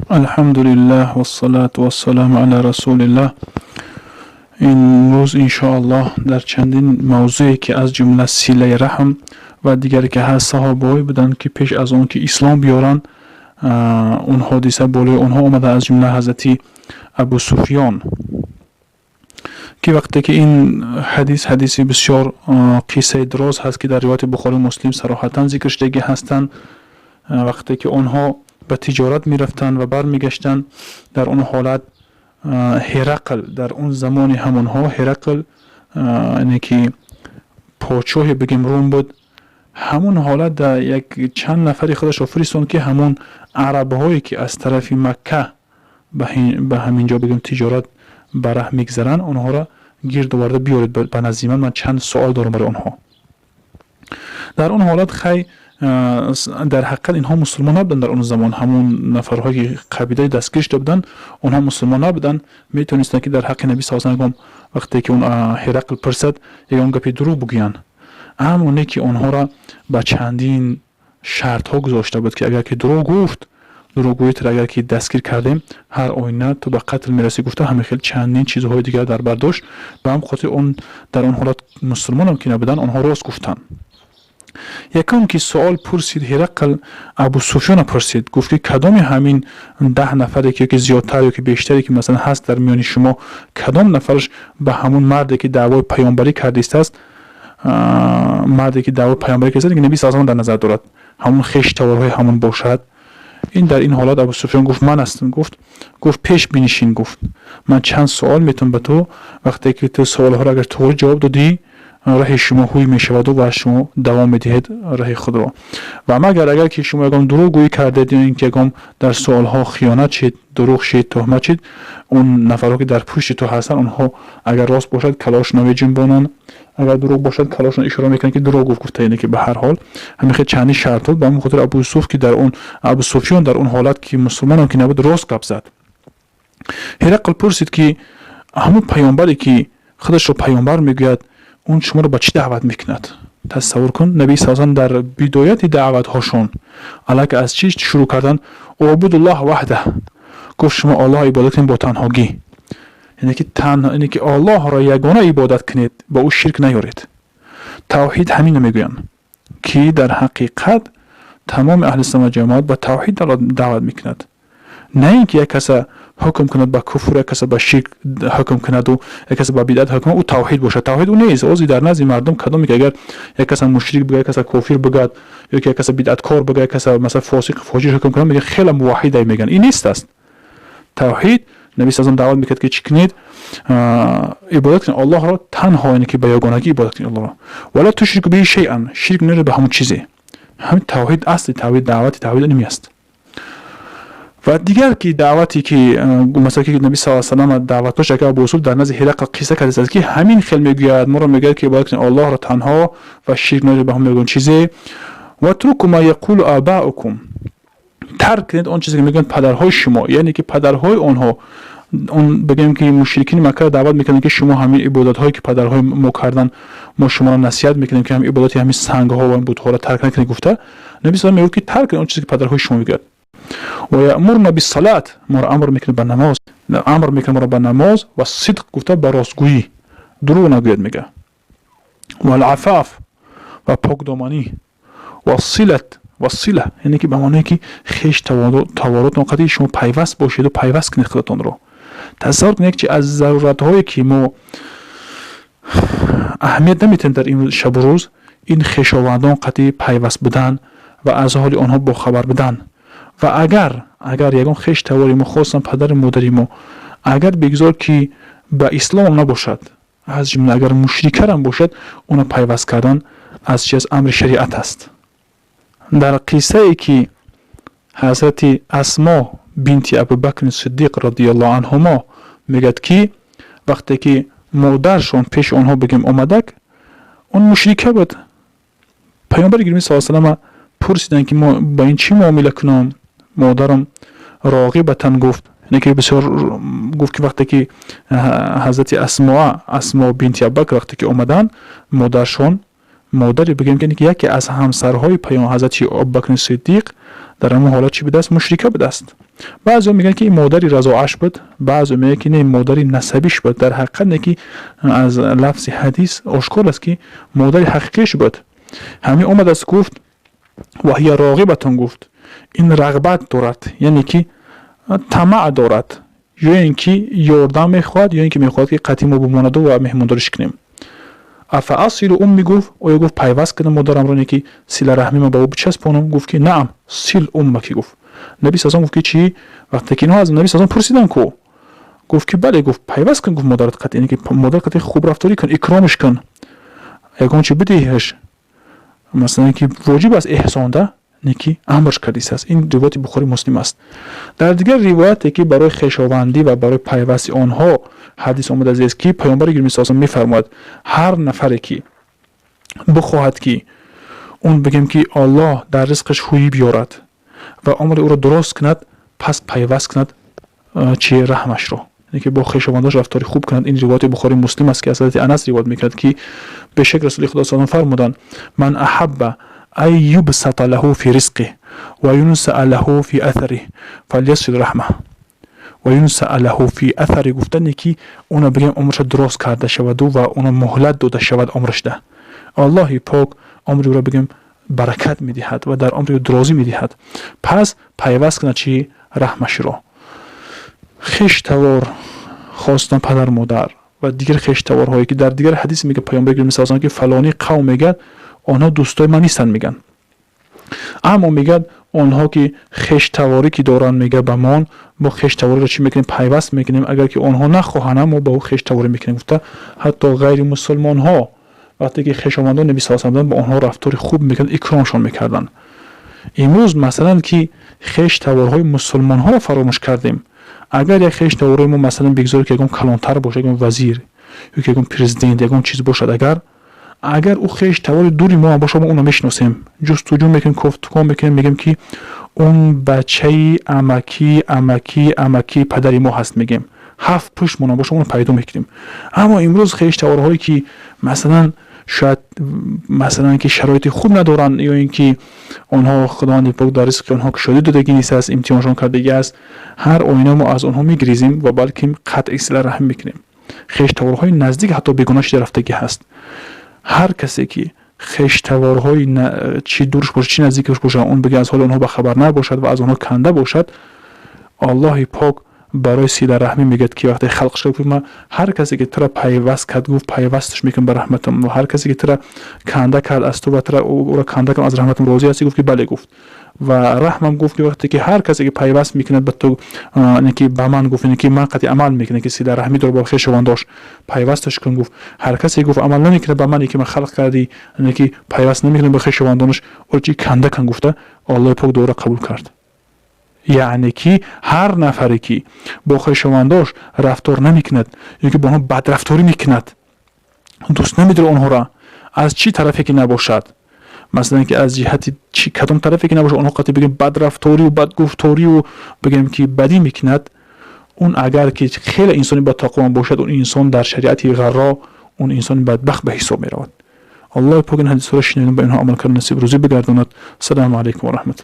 Алҳамдулиллаҳ вассалату вассаламу ала расулиллаҳ. Имрӯз, иншоаллоҳ, дар чандин мавзӯе, ки аз ҷумла силаи раҳм ва дигаре ки ҳаст, саҳобаҳое буданд, ки пеш аз он ки ислом биёранд, он ҳодиса болои онҳо омада, аз ҷумла ҳазрати Абу Суфён, ки вақте ки ин ҳадис, ҳадиси бисёр қиссаи дароз ҳаст, ки дар ривояти Бухорию Муслим сароҳатан зикр шудагӣ ҳастанд. Вақте ки онҳо ба тиҷорат мерафтанд ва бармегаштанд, дар он ҳолат Ҳерақл, дар он замони ҳамонҳо Ҳерақл, яъне ки подшоҳе, бигем, Рум буд, ҳамон ҳолат дар як чанд нафари худашро фиристонд, ки ҳамон арабҳое, ки аз тарафи Макка ба ҳамин ҷо, бигем, тиҷорат ба раҳ мегзаранд, онҳоро гирд оварда биёред ба назди ман, ман чанд суол дорам барои онҳо. Дар он ҳолат, хай, дар ҳақиқат инҳо мусулмон набуданд. Дар он замон ҳамон нафарҳое, ки қабилаи дастгир шуда буданд, онҳо мусулмон набуданд. Метавонистанд, ки дар ҳаққи Наби са ягон вақте ки он Ҳерақл пурсад, ягон гапи дурӯғ бигӯянд. Аммо не, ки онҳоро ба чандин шартҳо гузошта буд, ки агар ки дурӯғ гуфт, дурӯғгӯитро агар ки дастгир кардем, ҳар оина ту ба қатл мерасӣ, гуфта, ҳамин хел чандин чизҳои дигар дар бар дошт. Ба ҳам хотир он дар он ҳолат мусулмонам ки набуданд, онҳо рост гуфтанд. Якум ки суол пурсид Ҳерақл, Абу Суфёна пурсид, гуфт, ки кадоми ҳамин 10 нафаре ки ёки зиёдтар, ёки бештаре, ки масалан ҳаст дар миёни шумо, кадом нафараш ба ҳамун марде, ки даъвои паёмбарӣ кардистааст, марде, ки даъвои паёмбарӣ кардааст, Наби са дар назар дорад, ҳамун хеш таворҳои ҳамун бошад. Ин дар ин ҳолат Абу Суфён гуфт: «Ман ҳастам». Гуфт: «Пеш бинишин». Гуфт: «Ман чанд суол метавон ба ту, вақте ки ту суолҳоро агар тоғри ҷавоб додӣ, раҳи шумо ҳуй мешаваду ва шумо давом медиҳед раҳи худро, ва магар агар ки шумо ягон дурӯғ гӯӣ кардед ё ин ки ягон дар суолҳо хиёнат шид, дурӯғ шид, туҳмат шид, он нафарҳо, ки дар пушти ту ҳастанд, онҳо агар рост бошад, калошона меҷунбонанд, агар дурӯғ бошад, калошон ишора мекунанд, ки дурӯғ гуфт», гуфта. Яъне ки ба ҳар ҳол ҳамин хел чандин шартҳо. Ба ҳамин хотир Абу Юсуф, ки дар он Абу Суфён дар он ҳолат, ки мусулмонам ки набуд, рост гап зад. Ҳерақл пурсид, ки ҳамун паёмбаре, ки худашро паёмбар мегӯяд, он шуморо ба чӣ даъват мекунад? Тасаввур кун, Наби са дар бидояти даъватҳошон аллакай аз чӣ шурӯъ карданд? Убудуллоҳ ваҳда, гуфт, шумо Аллоҳ ибодат кунед бо танҳогӣ, яъне ки танҳо, яъне ки Аллоҳро ягона ибодат кунед, ба ӯ ширк наёред. Тавҳид ҳамино мегӯянд, ки дар ҳақиқат тамоми аҳли сунна ҷамоат ба тавҳид даъват мекунад, на ин ки як каса ҳукм кунад ба куфр, як каса ба ширк ҳукм кунаду як каса ба бидъат ҳукм, ӯ тавҳид бошад. Тавҳид ӯ нест. Ози дар назди мардум кадоме ки агар як каса мушрик бигӯяд, як каса кофир бигӯяд, ё ки як каса бидъаткор бигӯяд, як каса, масалан, фосиқ, фоҷир ҳукм кунад, мегӯяд, хеле муваҳҳидай мегӯянд. Ин нест аст тавҳид. Наби са даъват мекард, ки чӣ кунед? Ибодат кунед Аллоҳро танҳо, яъне ки ба ягонагӣ ибодат кунед Аллоҳро. Вала тушрику биҳи шайъан, ширк наёред ба ҳамон чизе. Ҳамин тавҳид, асли тавҳид, даъвати тавҳид ин аст. Ва дигар ки даъвате, ки масалан, ки Наби с салам даъватҳош, агар Абу Юсуф дар назди Ҳирақл қисса кардааст, ки ҳамин хел мегӯяд, моро мегӯяд, ки ибодат кунед Аллоҳро танҳо ва ширк наёред ба ҳамон ягон чизе. Ватруку ма яқулу абаукум, тарк кунед он чизе, ки мегӯянд падарҳои шумо, яъне ки падарҳои онҳо, он, бигӯем, ки мушрикини Маккаро даъват мекарданд, ки шумо ҳамин ибодатҳое, ки падарҳои мо карданд, мо шуморо насиҳат мекунем, ки ҳамин ибодати ҳамин сангҳо ва бутҳоро тарк накунед, гуфта. Наби с мегӯяд, ки тарк кунед он чизе, ки падарҳои шумо мегӯяд. Ва яъмурна биссалат, моро амр мекунад ба намоз, амр мекунад моро ба намоз, ва сидқ, гуфта, ба ростгӯӣ, дурӯғ нагӯяд, мега, валафаф, ва покдоманӣ, василат, васила, яъне ки ба маъное, ки хеш таворотон қадри шумо пайваст бошеду пайваст кунед худатонро. Тасаввур кунед, як чи аз заруратҳое, ки мо аҳамият наметиҳем дар ин шабу рӯз, ин хешовандон қатъи пайваст будан ва аз ҳоли онҳо бохабар будан. Ва агар ягон хеш тавори мо, хостан падару модари мо, агар бигзор ки ба исломам набошад, аз ҷумла агар мушрикарам бошад, онро пайваст кардан аз чи аз амри шариат аст. Дар қиссае, ки ҳазрати Асмо бинти Абубакри Сиддиқ радиаллоҳу анҳумо мегӯяд, ки вақте ки модаршон пеши онҳо, бигем, омадак, он мушрика буд, Паёмбари гиромӣ с салама пурсиданд, ки мо ба ин чӣ муомила кунам? Модарам роғибатан гуфт, яъне ки бисёр гуфт, ки вақте ки ҳазрати Асмоа, Асмо бинти Абубакр, вақте ки омаданд, модаршон, модари, бигем, ки яке аз ҳамсарҳои паём ҳазрати Абубакри Сиддиқ. Дар ҳамон ҳолат чӣ будааст? Мушрика будааст. Баъзеҳо мегӯянд, ки ин модари разоаш буд, баъзеҳо мегӯянд, ки не, модари насабиш буд. Дар ҳақиқат не, ки аз лафзи ҳадис ошкор аст, ки модари ҳақиқиш буд. Ҳамин омадааст, гуфт: وهي راغبة, гуфт, ин рағбат дорад, яъне ки тамаъ дорад, ё ин ки ёрдам мехоҳад, ё ин ки мехоҳад, ки қатъи мо бимонаду ва меҳмондориш кунем. أفأصل أمي, гуфт, оё, гуфт, пайваст кунам модарамро, не ки сила раҳмима ба ӯ бичаспонам? Гуфт, ки نعم، صل أمك, гуфт. Наби сасан гуфт, ки чӣ? Вақте ки инҳо аз наби сасан пурсидан ку, гуфт, ки бале, гуфт, пайваст кун, гуфт, модарат қатъи, яъне ки модар қатъи хуб рафторӣ кун, икромаш кун, ягон чи бидиҳаш, масалан, ки воҷиб аст эҳсонда, не ки амрш кардист аст. Ин ривояти Бухори Муслим аст. Дар дигар ривояте, ки барои хешовандӣ ва барои пайвасти онҳо ҳадис омадааст, ки паёмбари гиромӣ салам мефармояд: ҳар нафаре ки бихоҳад, ки он бигем, ки Оллоҳ дар ризқаш ҳуйӣ биёрад ва умри ӯро дуруст кунад, пас пайваст кунад чи раҳмашро, яъне ки бо хешовандош рафтори хуб кунад. Ин ривояти Бухори Муслим аст, ки аз ҳазрати Анас ривоят мекунад, ки бешак расули худо салам фармуданд: من أحب أن يبسط له في رزقه وينسأ له في أثره فليصل رحمه. وينسأ له في أثره гуфтане, ки уно бигем, умрша дуроз карда шаваду ва уно муҳлат дода шавад умрашда, Аллоҳи пок умри ӯро, бигем, баракат медиҳад ва дар умри ӯ дурозӣ медиҳад. Пас пайваст кунад чи раҳмашро. Хештавор хостан, падар, модар ва дигар хештаворҳое, ки дар дигар ҳадис мега паёмбар мисалсан, ки фалони қавм, мегӯяд, онҳо дӯстои ман нестанд, мегӯянд, аммо, мегӯяд, онҳо ки хештаворӣ ки доранд, мега, ба мон мо хештавориро чӣ мекунем? Пайваст мекунем. Агар ки онҳо нахоҳанд, мо ба ӯ хештаворӣ мекунем, гуфта. Ҳатто ғайримусулмонҳо вақте ки хешовандон наби са буданд, ба онҳо рафтори хуб мекарданд, икромшон мекарданд. Имрӯз, масалан, ки хештаворҳои мусулмонҳоро фаромӯш кардем. Агар як хештаворои мо, масалан, бигзор ки ягон калонтар бошад, ягон вазир ё ки ягон президент, ягон чиз бошад, агар ӯ хештавори дури мо бошад, мо ӯно мешиносем, ҷустуҷӯ мекунем, кофтукон мекунем, мегӯем, ки он бачаи амаки амаки амаки падари мо ҳаст, мегӯем, ҳафт пуштмона боша, оно пайдо мекунем. Аммо имрӯз хештаворҳое ки, масалан, шояд, масалан, ки шароити хуб надоранд, ё ин ки онҳо худованди пок дар ризқи онҳо кушодӣ додагӣ нест аст, имтиҳоншон кардагӣ аст, ҳар оина мо аз онҳо мегирезем ва балки қатъи сила раҳм мекунем. Хештаворҳои наздик ҳатто бегуна шида рафтагӣ ҳаст. Ҳар касе ки хештаворҳои чӣ дурш бошад, чӣ наздикаш бошад, он бига аз ҳоли онҳо бахабар набошад ва аз онҳо канда бошад, Аллоҳи пок барои силараҳмӣ мегӯяд, ки вақте халқ шуд, гуфт: ма ҳар касе ки тура пайваст кард, гуфт, пайвасташ мекунам ба раҳматам, ва ҳар касе ки тура канда кард аз ту ва тура ӯро канда кард, аз раҳматам розӣ ҳастӣ? Гуфт, ки бале, гуфт. Ва раҳмам, гуфт, ки вақте ки ҳар касе ки пайваст мекунад ба ту, ки ба ман, гуфт, ки ман қатъи амал мекунад, ки силараҳмӣ дор бо хешовандош, пайвасташ кун, гуфт. Ҳар касе, гуфт, амал намекунад ба мане ки ман халқ кардӣ, ки пайваст намекунад ба хешовандонаш, ӯро чи канда кун, гуфта, Аллоҳи пок дуоро қабул кард. Яъне ки ҳар нафаре ки бо хешовандош рафтор намекунад ё ки бо онҳо бадрафторӣ мекунад, дӯст намедорад онҳоро, аз чӣ тарафе ки набошад, масалан, ки аз ҷиҳати чи кадом тарафе ки набошад, онҳо қатъи, бигем, бадрафторию бадгуфторию, бигем, ки бадӣ мекунад, он агар ки хеле инсони батақво бошад, он инсон дар шариати ғарро он инсони бадбахт ба ҳисоб меравад. Аллоҳи пок ин ҳадисҳоро шинавем, ба инҳо амал кардан насиб рӯзӣ бигардонад. Салому алайкум ва раҳматуллоҳ.